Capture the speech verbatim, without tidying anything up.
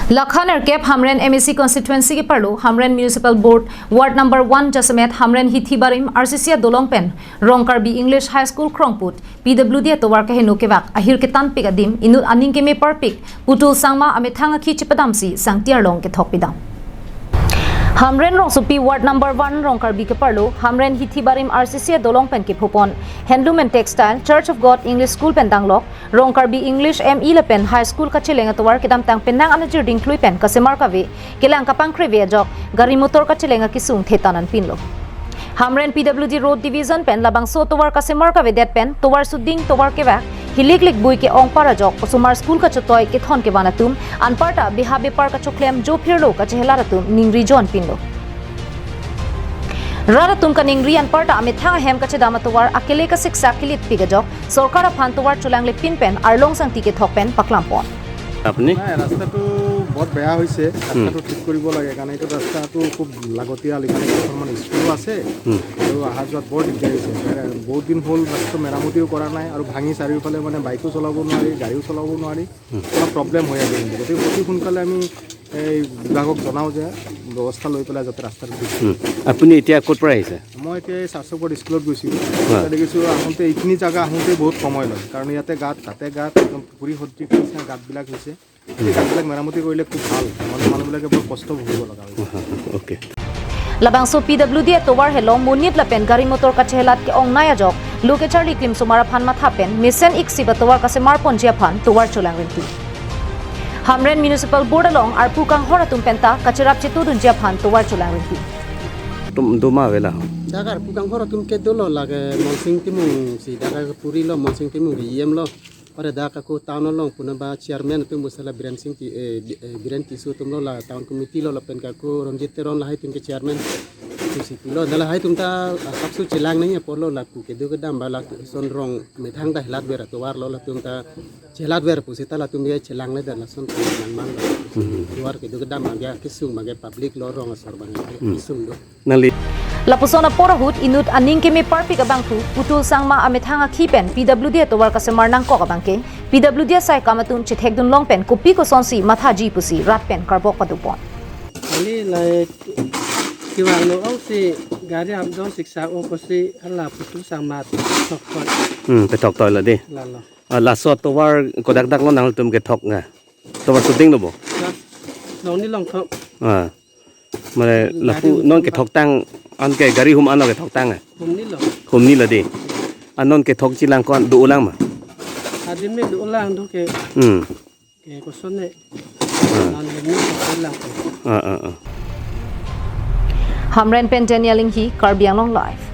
Lakhan erkep Hamren M A C constituency keparlo, Hamren Municipal Board, Ward number one jasemet Hamren Hithi Barim R C C adolong pen Rongkarbi English High School krongput P W D atovar keheno kevak ahir ketanpik adim inut aning keme parpik Putul Sangma amethang akhi chepadamsi Sangti arlong kethok pidam. Hamren rongsopi Ward number one Rongkarbi keparlo, Hamren Hithi Barim R C C adolong pen kephopon Handloom and Textile, Church of God English School pen danglok Rongkarbi English M E lapen High School kacheleng atovar kedamtang penang anajir dingklui pen kasemar kave kelang kapangkreve ajok gari motor kacheleng akesung thetan anpinlo. Hamren P W D Road Division pen labangso tovar kasemar kavedet pen tovar suding tovar kevak hilik likbui ke-ong par ajok osomar school kachotoi kethon kevan atum anparta beha bepar kachoklem jophirlo kachehelat atum ningri jonpinlo. Rat atum kaningri anparta amethang ahem kachedam atovar akele kasiksak kilitpik ajok sorkar aphan tovar cholanglepin pen arlong Sangti kethok pen paklampon. আপনি? নাই, ৰাস্তাটো বৰ বেয়া হৈছে। ৰাস্তাটো ঠিক কৰিব লাগে, কাৰণ এইটো ৰাস্তাটো খুব লাগতিয়াল। ইফালে কেইখনমান স্কুলো আছে আৰু অহা যোৱাত বৰ দিগদাৰী হৈছে। বহুত দিন হ'ল ৰাস্তাটো মেৰামতিও কৰা নাই আৰু ভাঙি চাৰিওফালে মানে বাইকো চলাব নোৱাৰি, গাড়ীও চলাব নোৱাৰি, অলপ প্ৰব্লেম হৈ আছে। কিন্তু গতিকে অতি সোনকালে আমি এই বিভাগক জনাওঁ যে ব্যৱস্থা লৈ পেলাই যাতে ৰাস্তাটো ঠিক কৰে। আপুনি এতিয়া ক'ৰ পৰা আহিছে? মই এতিয়া এই চাৰ্চকপত স্কুলত গৈছিলোঁ। তাতে দেখিছোঁ আহোঁতে এইখিনি জেগা আহোঁতে বহুত সময় লয়, কাৰণ ইয়াতে গাঁত, তাতে গাঁত, একদম পুখুৰী সদৃশ নিচিনা গাঁতবিলাক হৈছে। এই গাঁতবিলাক মেৰামতি কৰিলে খুব ভাল, আমাৰ মানুহবিলাকে বৰ কষ্ট ভুগিব লগা হৈছে। OK. Labangso P W D atovar helo monit lapen gari motor kachehelat ke-ongnei ajok lo kecharli klimsomar aphan matha pen mesen iksip atovar kasemarponji aphan tovar cholangrinti. Hamren Municipal Board along arpu kanghor atum penta kacherap chetudunji aphan tovar cholangrinti. Tum duma vela. Dak arpu kanghor atum ke dolo, lake Monsing Timung si, dak purilo, Monsing Timung ke E M lo. Ore dak ako town along puna ba chairman atum busala Biren Sing Ti, eh, Bi-, eh, Biren Tisso atumlo, la town committee lo, lapen ako Ronjit Teron lahai atum ke chairman atum si pulo. Dak lahai atum ta asapso chelang nangji apotlo, lapu kedo kedam ba lason rong methang ta helat ver atovarlo, latum ta chelat ver pusita latum ke chelangledet, lason nangmanlo. Tovar kedo kedam abang ke kesung abang ke public lo, rong asor abang ke kesung do. Nangli. Lapuson apor ahut inut aning keme parpik abangphu Putul Sangma amethang akhi pen P W D atovar kasemar nangkok abang ke P W D asaikam atum chethekdun long pen kopi kosonsi mathaji pusi rat pen karbok padopon. Ani lai kevang lo ong si gari apdon siksa ong pusi hala Putul Sangma thok thok. Hmm, pethok toi lo de. Lalo. Ah, laso tovar kodak dak lo nangtum kethok nga. Tovar shooting lo bo. Las, long ni long thok. Ah. Mane lapu non kethok tang, an ke gari hum ano kethok tang, ah? Hum ni lo. Hum ni lo de. An non kethok chilang ko an do ulang ma? Adim ni do ulang do ke. Hmm. Ke koson ne. Ah. Nan hum ni kethok lang. Ah, ah, ah. Hamren pen Daniel Inghi, Karbi Anglong Live.